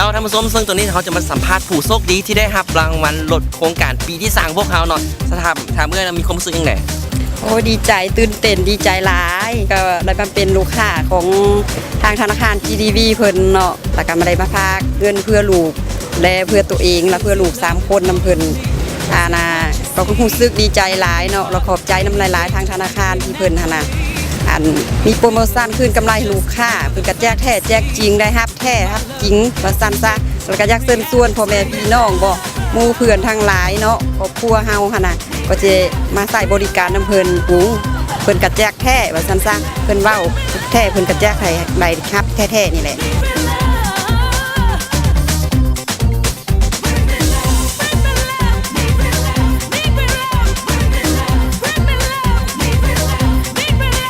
ເອົາ ທ່ານຜູ້ຊົມ ເຊິ່ງຕອນນີ້ເຮົາຈະມາສຳພາດຜູ້ໂຊກດີທີ່ໄດ້ຮັບລາງວັນລົດໂຄງການປີທີສາມຂອງພວກເຮົາເນາະ. ສະຖານ ຖາມເອື້ອຍນະ ມີຄວາມຮູ້ສຶກຈັ່ງໃດ? ໂອ້ ດີໃຈ ຕື່ນເຕັ້ນ ດີໃຈຫຼາຍ. ກໍໄດ້ມາເປັນລູກຄ້າຂອງທາງທະນາຄານ ຈີດີບີ ເພິ່ນເນາະ ແລ້ວກໍມາໄດ້ມາຝາກເງິນເພື່ອລູກ ແລະ ເພື່ອຕົວເອງ ແລະ ເພື່ອລູກສາມຄົນນຳເພິ່ນ. ອັນນ່າ ກໍຮູ້ສຶກດີໃຈຫຼາຍເນາະ ແລະ ຂອບໃຈນຳຫຼາຍໆ ທາງທະນາຄານທີ່ເພິ່ນຫັ້ນນະ ອັນ ມີໂປຣໂມຊັນຄືນກຳໄລໃຫ້ລູກຄ້າ. ເພິ່ນກໍແຈກແທ້ແຈກຈິງ ໄດ້ຮັບແທ້ຮັບຈິງວ່າຊັ້ນຊະ. ແລ້ວກໍຢາກເຊີນຊວນພໍ່ແມ່ພີ່ນ້ອງເນາະ ໝູ່ເພື່ອນທັງຫຼາຍເນາະ ຄອບຄົວເຮົາຫັ້ນນະ ກໍຈະມາໃຊ້ບໍລິການນຳເພິ່ນ. ໂອ້ ເພິ່ນກະແຈກແທ້ວ່າຊັ້ນຊະ ເພິ່ນເວົ້າແທ້ ເພິ່ນກະແຈກໃຫ້ໄດ້ຮັບແທ້ໆນີ້ແຫຼະ.